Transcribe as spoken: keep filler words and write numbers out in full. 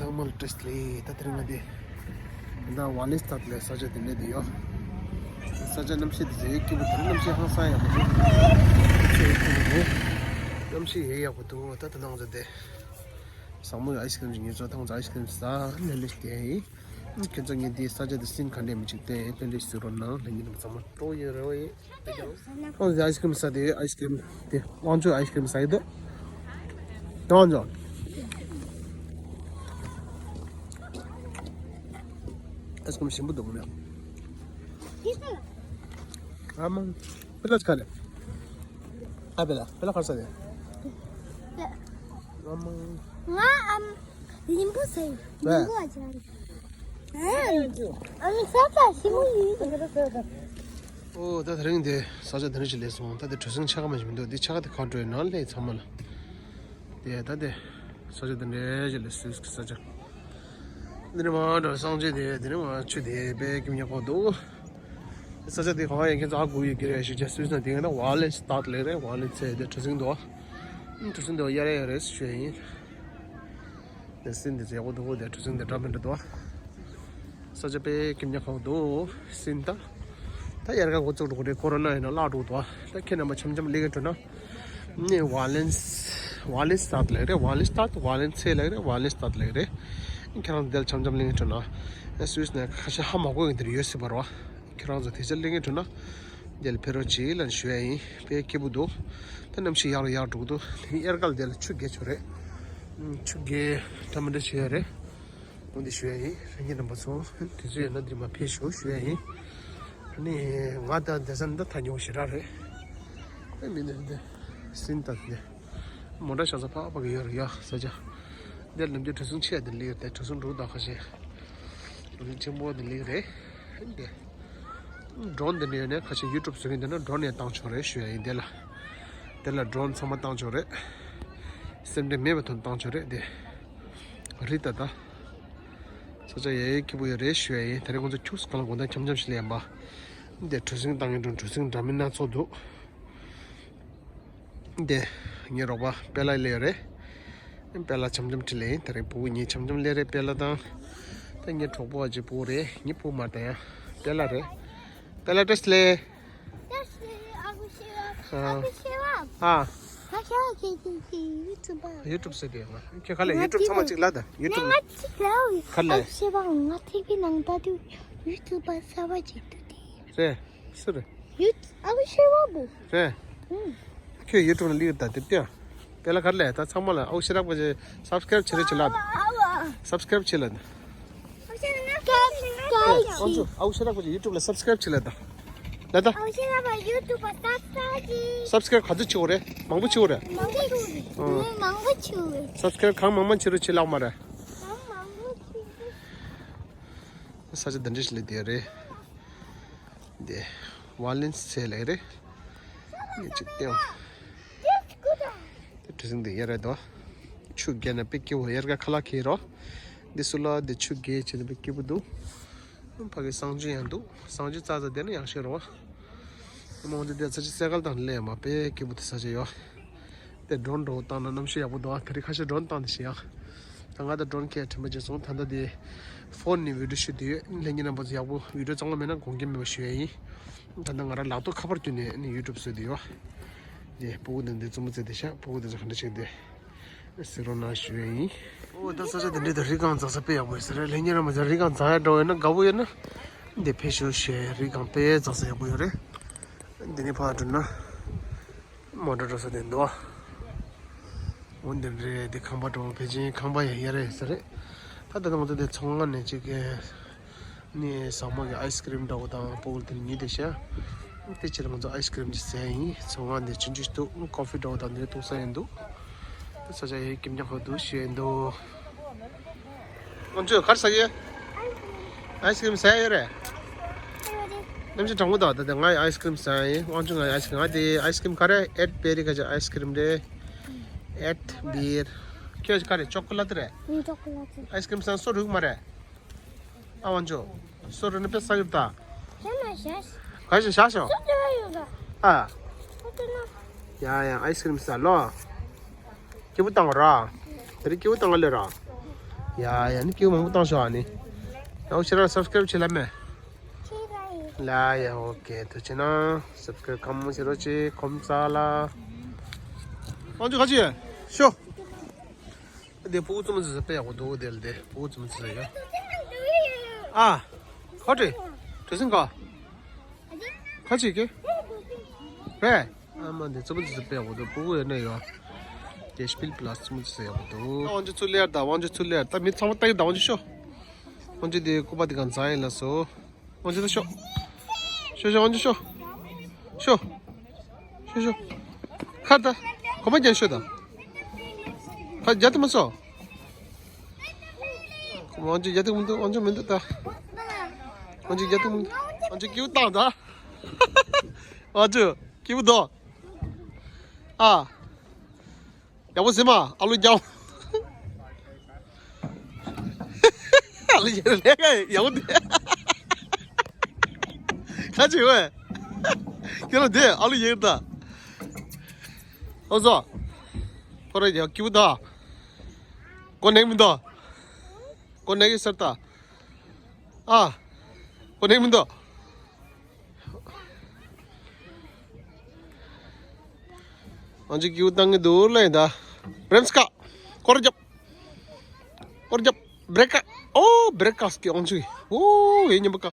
ཚང་མ་ལ་བཀྲ་ཤིས་བདེ་ལེགས། ད་དེ་རིང་ང་དེ་ད་ཝ་ལེན་སི་ཏཱད་ལ་ས་ཆ་དེ་འདྲ་དེ་ཡོད། ས་ཆ་གནམ་གཤིས་དེ་ཚོ་ཡོད་སྐྱིད་པོ། དེ་རིང་གནམ་གཤིས་ཧང་སང་ཡག་པོ་འདུག་ས་ཆ་ཡོད་སྐྱིད་པོ་འདུག་གནམ་གཤིས་ཡོད་ཡག་པོ་འདུག་ད་ད་ནང་ཚོ་དེ་ཟ་མོ་ཡོད། ཨའི་སི་ཀི་རིམ་ཞིག་ཉོས་ཚོ། ད་ང་ཚོ་ཨའི་སི་ཀི་རིམ་ཟ་ལྷོད་ལྷོད་ཞིག་བསྡད་ཡིན། ཁྱེད་ཚོ་ངས་འདི་ས་ཆ་དེ་སིན་ག་འདྲས་མི་གཅིག་བསྟན་ཡིན་ལྷོད་ལྷོད་ཞིག་གཟིགས་རོགས་གནང་། ལྷན་རྒྱས་རྣམ་པ་ཚང་མ་སྤྲོ་ཡོད་རེད་བ་ཡིན། ཁོང་ཚོས་ཨའི་སི་ཀི་རིམ་ཟ་དེ། ཨའི་སི་ཀི་རིམ་དེ་དབང་ཕྱུག་ཨའི་སི་ཀི་རིམ་ཟ་ཡི་འདུག་དབང་ཕྱུག་ཨའི་སི་ཀི་རིམ་ཞིམ་པོ་འདུག་ནས། ཨ་མ། པེ་ལ་ཆ་ལེ། ཨ་པེ་ལ། པེ་ལ་ག་རེ་ཟ་དེ། ཨ་མ། ང་ཨམ། ལིམ་བུ་ཟ་ཡི། ལིམ་བུ་ཨ་ཅག་ཨ་ནི་ས་ཆ་ཞིམ་པོ་ཡིན། ཨོ་ད་དེ་རིང་དེ་ས་ཆ་དེ་འདྲ་ཞིག་སླེབས་སོང་། ད་དེ་གྲུ་གཟིངས་ཆག་ག་མ་ཞིག་མི་འདུག་འདི་ཆག་ག་དེ་ག་འགྲོ་ཡི་ནང་སླེབས་ཚང་མ་ལ། དེ་ད་དེ་ས་ཆ་དེ་འདྲ་ཞིག་ལ་སུད་སི་གི་ས་ཆ། འདི་ནི་མ་འགྲོ་སངས་རྒྱས་དེ། འདི་ནི་མ་ཆུ་དེ་དཔེ་སྐྱིད་མོ་ཡག་པོ་འདུག་ས་ཆ་དེ་གང་ཡིན་ཁྱེད་ཚོ་ཧ་གོ་ཡོད་ཀྱི་རེད་ཞུ་བྱ། སུད་སི་ན་དེ་ག་ན་ཝ་ལེན་སི་ཏཱད་ལབ་རེད། ཝ་ལེན་སི་དེ་གྲུ་གཟིངས་འདུག་གྲུ་གཟིངས་འདུག་ཡར་ཡར་ཡོད་རེད་ཞུ་ཡ་ཡིན། དེ་སིན་དེ་ཚོ་ཡག་པོ་འདུག་དེ་གྲུ་གཟིངས་དེ་འདྲ་མི་འདྲ་འདུག་ས་ཆ་དཔེ་སྐྱིད་མོ་ཡག་པོ་འདུག་སིན་ད། ད་དབྱར་ཁ་འགོ་བཙུགས་འགྲོ་གི་རེད། ཀོ་རོ་ན་ཡིན་ན་བརླག་འགྲོ་འདུག་ད་ཁྱེད་རྣམ་པ་འཆམ་འཆམ་སླེབས་མཁན་འདྲ་ན། ནས་ཝ་ལེན་སི། ཝ་ལེན་སི་ཏཱད་ལབ་རེད། ཝ་ལེན་སི་ཏཱད། ཝ་ལེན་སི་ལབ་རེད། ཝ་ལེན་སི་ཏཱད་ལབ་རེད། ཁྱེད་རང་འདིར་འཆམ་འཆམ་སླེབས་མཁན་འདྲ་ན། སུད་སི་ནས་ཁ་ཤས་ཧ་མ་གོ་མཁན་དེ་འདྲ་ཡོད་སྲིད་པ་རེད་བ། ཁྱེད་རང་ཚོ་དེ་ཚོ་སླེབས་མཁན་འདྲ་ན། འདིར་ཕེབས་རོགས་བྱེད་ལབ་ཞུ་ཡ་ཡིན། དཔེ་སྐྱིད་པོ་འདུག་ད་གནམ་གཤིས་ཡག་རུ་ཡག་འགྲོ་གི་འདུག་དེ་དབྱར་ཁ་ལ་འདི་ལ་ཆུ་རྒྱག་ཆོག་རེད། ཆུ་རྒྱག་འདྲ་མི་འདྲ་བྱེད་ཡ་རེད། འོ་འདི་ཞུ་ཡ་ཡིན། ལྷན་རྒྱས་རྣམ་པ་ཚོ་དུས་ཚོད་ཡོད་ན་འདིར་མར་ཕེབས་ཤོག་ཞུ་ཡ་ཡིན། ཨ་ནི་ང་ད་བསྡད་ས་འདི་ཐག་ཉེ་པོ་ཞེ་དྲག་རེད། ཨེ་མི་འདི་འདི་སིན་ད་འདི་མོ་ཊ་བཞག་ས་ཕག་ཕག་ཡོད་རེད་ཡ། ས་ཆ་འདིར་ནམ་རྒྱུན་གྲུ་གཟིངས་ཆེ་འདི་སླེབས་ཡོད་དེ། གྲུ་གཟིངས་འབྲུག་དང་ཁ་ཤས་གྲུ་གཟིངས་ཆེན་པོ་འདི་སླེབས་རེད། འདི་ཌོ་རོན་འདི་འདྲ་ཡོད་ན་ཁ་ཤས་ཡུ་ཊུབ་བཟོ་མཁན་འདི་ན་ཌོ་རོན་ཡང་བཏང་ཆོག་རེད་ཞུ་ཡ་ཡིན། འདི་ལ་འདི་ལ་ཌོ་རོན་ཚང་མ་བཏང་ཆོག་རེད། སེམས་ཁྲལ་མེད་པའི་ཐོག་བཏང་ཆོག་རེད། འདི་རི་ད་ད། ས་ཆ་ཡ་ཡི་སྐྱིད་པོ་ཡོད་རེད་ཞུ་ཡ་ཡིན། དེ་རིང་ཁོང་ཚོ་ཁྱུག་ཙམ་གང་ལ་དགོང་དག་འཆམ་འཆམ་ཞིག་སླེབས་ཡིན་པ། འདི་གྲུ་གཟིངས་བཏང་གི་འགྲོ། གྲུ་གཟིངས་འདྲ་མིན་སྣ་ཚོགས་འདུག་འདི་ངའི་རོགས་པ་པེ་ལ་སླེབས་ཡོད་རེད། པེ་ལ་འཆམ་འཆམ་ཁྲིད་ལེ་ཡིན། དེ་རིང་ཕྲུ་གུ་གཉིས་འཆམ་འཆམ་སླེབས་རེད། པེ་ལ་དང་། ད་ངའི་གྲོགས་པོ་ཨ་ཅེ་ཕྲུ་གུ་རེད། ངའི་ཕྲུ་གུ་མ་རེད་ད་ཡང་། པེ་ལ་རེད། པེ་ལ་བཀྲ་ཤིས་བདེ་ལེགས། ཨ། ཡུ་ཊུབ་ཟེར་དེ་ང་ཁྱེད་ག་ལ་ཡུ་ཊུབ་ཚང་མ་གཅིག་ལ་ད་ཡུ་ཊུབ་ལ་ག་ལ་ཡུ་ཊུབ་གསར་པ་ཅིག་འདུག་དེ་རེད། སུ་རེད། རེད། ཁྱོད་ཡུ་ཊུབ་ལ་ལིའུ་ད་དེབ་ཏེ། དེ་ལ་ག་ལ་ད་ཚང་མ་ལ་ཨའུ་ཤེ་རག་པ་ཅེ་སབ་སི་ཀ་རབ་བྱེད་རེ་བྱེད་ལ། སབ་སི་ཀ་རབ་བྱེད་ལ། ཨའུ་ཤེ་རག་པ་ཅེ་ཡུ་ཊུབ་ལ་སབ་སི་ཀ་རབ་བྱེད་ལ་ད། ལ་ད། སབ་སི་ཀ་རབ་ག་ཚོད་བྱེད་དགོས་རེད། མང་པོ་བྱེད་དགོས་རེད། སབ་སི་ཀ་རབ་གང་མང་མང་བྱེད་རུ་བྱེད་ལག་མ་རེད། ས་ཆ་འདི་འདྲ་ཞིག་ལ་བསྡད་རེད། འདི་ཝ་ལེན་སི་ལབ་རེད། ངས་ཅིག་བལྟས། དེ་གྲུ་གཟིངས་འདི་ཡར་རེད་དོ། ཆུ་རྒྱག་ན་དཔེ་སྐྱིད་པོ། དབྱར་ཁ་ཁ་ལག་ཁྱེར་རོ། འདི་སུ་ལ་འདི་ཆུ་རྒྱག་བྱས་ན་དཔེ་སྐྱིད་པོ་འདུག་ཕ་གི་གསང་སྤྱོད་ཡང་འདུག་གསང་སྤྱོད་ཙག་ཙག་བསྡད་ན་ཡག་ཤོས་རེད་བ། མོ་འདི་འདི་ས་ཆ་སེ་གལ་དང་ལས་མ་དཔེ་སྐྱིད་པོ་དེ་ས་ཆ་ཡོད། དེ་ཌོ་རོན་འགྲོ་བཏང་ན་གནམ་གཤིས་ཡག་པོ་འདུག་ཨ་དེ་རིང་ཁ་ཤས་ཌོ་རོན་བཏང་དེ་ཞིག་ཡག་ད་ང་ད་ཌོ་རོན་ཁྱེར་དྲན་པ་བརྗེད་སོང་། ད་ལྟ་དེ་ཕོན་ནས་བི་ཌིའོ་ཤུ་དེ་ཡོད། ལྷན་རྒྱས་རྣམ་པ་ཚོ་ཡག་པོ་བི་ཌིའོ་གཙང་མ་མེད་ན་དགོངས་འགལ་མེད་པ་ཞུ་ཡ་ཡིན། ད་ལྟ་ང་རང་ལག་ཐོག་ཁ་པར་བརྒྱུད་ནས་ནི་ཡུ་ཊུབ་བཟོས་དེ་ཡོད། དེ་ཕྲུ་གུ་དེ་འདི་རྩུབ་མོ་བཙལ་དེ་ཤག་ཕྲུ་གུ་དེ་ཚོ་ག་འདྲ་བྱེད་དེ་གཟིགས་རོགས་གནང་ཞུ་ཡ་ཡིན། ཨོ་ད་ས་ཆ་དེ་འདྲའི་ད་རི་སྒང་འཛེག་ས་དཔེ་ཡག་པོ་ཡོད་ས་རེད། ལྷན་རྒྱས་རྣམ་པ་ཚོ་རི་སྒང་འཛེག་ཡ་འགྲོ་ཡོད་ན་དགའ་པོ་ཡོད་ན་འདི་ཕེབས་ཤོག་ཞེས། རི་སྒང་དཔེ་འཛེག་ས་ཡག་པོ་ཡོད་རེད། འདི་ནས་ཕར་འགྲོ་ན། མོ་ཊ་འགྲོ་ས་དེ་འདུག་འོ་འདི་རེད། འདི་ཁང་པ་འགྲོ་ཕལ་ཆེར་ཁང་པ་ཡ་ཡ་རེད་ས་རེད། ད་ལྟ་ང་ཚོ་འདི་ཚོང་ཁང་ནས་ཅིག་ནི་ཟ་མ་གི་ཨའི་སི་ཀི་རིམ་འདྲ་བོ་དང་ཕྲུ་གུ་དེ་ཉིད་དེ་ཤ། དེ་ཕྱིར་ང་ཚོ་ཨའི་སི་ཀི་རིམ་ཅིག་ཟས་ཡིན། ཚོང་ཁང་འདི་ཆུང་ཆུང་ཞིག་འདུག་ཀོ་ཧྥི་འདྲ་བོ་དང་འདི་འཐུང་ས་ཡིན་འདུག་ས་ཆ་ཡའི་ཀིམ་ཀྱང་ཧོ་འདུག་ཞེས་འདུག་དབང་ཕྱུག་ག་རེ་ཟ་གི་ཡོད། ཨའི་སི་ཀི་རིམ་ཟ་ཡ་ཡོད་རེད། གནམ་གཤིས་གྲང་མོ་འདུག་ད་ལྟ་ང་ཨའི་སི་ཀི་རིམ་ཟ་ཡ་ཡིན། དབང་ཕྱུག་ང་ཨའི་སི་ཀི་རིམ། ང་དེ་ཨའི་སི་ཀི་རིམ་ག་རེ་ཨེད་བེ་རི་ག་ཅིག་ཨའི་སི་ཀི་རིམ་རེད། ཨེད་བེ་རི། ཁྱོད་ག་རེ་ཅོ་ཀོ་ལེ་ཊི་རེད། ཨུ་ཅོ་ཀོ་ལེ་ཊི། ཨའི་སི་ཀི་རིམ་ཟ་སོ་རུག་མ་རེད། ཨ་དབང་ཕྱུག་སོ་རུག་ནི་དཔེ་ཟ་གི་ད། ཡ་ན་ཤ་ཤ། ག་ཞིག་ཤ་ཤོ། སོ་ཏེ་ཡོད་ད། ཨ། སོ་ཏེ་ན། ཡ་ཡ་ཨའི་སི་ཀི་རིམ་ཟ་ལོ། སྐྱིད་པོ་བཏང་ར། དེ་རིང་སྐྱིད་པོ་བཏང་ག་ལེ་ར། ཡ་ཡ་ནི་སྐྱེ་བོ་མང་པོ་བཏང་ཤོག་ཨ་ནི། ཡང་ཕྱིར་རང་སབ་སི་ཀ་རེབ་བྱེད་ལ་མེད། ལ་ཡ་ཨོ་ཀེ་ཐུགས་རྗེ་གནང་། སབ་སི་ཀ་རེབ་གང་མང་བྱེད་རོགས་བྱེད་ཁོམ་ས་ལ། དབང་ཆུ་ཁ་ཅིག་ཤོ། དེ་ཕྲུ་གུ་བཙུན་མོ་ཚོས་དཔེ་ཡག་པོ་འདུག་དེ་ལ་དེ་ཕྲུ་གུ་བཙུན་མོ་ཚོས་ཡ། ཨ། ཁ་བྲེ། བྲེ་སེང་ག་ཁ་ཅིག་གེ་རེད། ཨ་མ་འདི་བཙུན་མོ་ཚོས་དཔེ་ཡག་པོ་འདུག་ཕྲུ་གུ་ཡོད་ན་ཡོད། དེ་སྤིལ་པི་ལ་བཙུན་མོ་ཚོས་ཡག་པོ་འདུག་དབང་ཆུ་ཚུར་ལེར་དང་དབང་ཆུ་ཚུར་ལེར་ད་མི་ཚང་མ་ལྟ་གི་དང་དབང་ཆུ་ཤོ། དབང་ཆུ་དེ་སྐུད་པ་དེ་གང་ཚང་ཡིན་ལ་སོ། དབང་ཆུ་ད་ཤོ། ཤོ་ཤོ་དབང་ཆུ་ཤོ། ཤོ། ཤོ་ཤོ། ཁ་ད། གོ་མ་རྒྱན་ཤོ་ད། ཁ་རྒྱ་དུ་མ་སོ། དབང་ཆུ་རྒྱ་དུ་མི་འདུག་དབང་ཆུ་མི་འདུག་ད། དབང་ཆུ་རྒྱ་དུ་མི་འདུག་དབང་ཆུ་སྐྱིད་པོ་བཏང་ད། དབང་ཆུ་སྐྱིད་པོ་འདུག་ཨ། ཡག་པོ་ཟིན་མ་ཨ་ལུ་རྒྱག་ཨ་ལུ་ཡག་ལས་ཀ་ཡག་པོ་འདུག་ཁ་ཆེ་བས། ཁྱེད་ལ་དེ་ཨ་ལུ་ཡག་ད། ཨོ་ཟོ། ཁོ་ར་ཡག་སྐྱིད་པོ་ད། ཀོ་ནེག་མི་འདུག་ཀོ་ནེག་གི་སར་ད། ཨ། ཀོ་ནེག་མི་འདུག་ཨང་ཅིག་ཀིའུ་བཏང་གི་འདུག་ལེ་ད། རེམ་སི་ཀ། སྐོར་རྒྱབ། སྐོར་རྒྱབ། བྲེ་ཀ། ཨོ་བྲེ་ཀ་སི་ཀི་ཨང་ཅིག་ཨོ་ཡེ་ཉམས་པ་ཀ།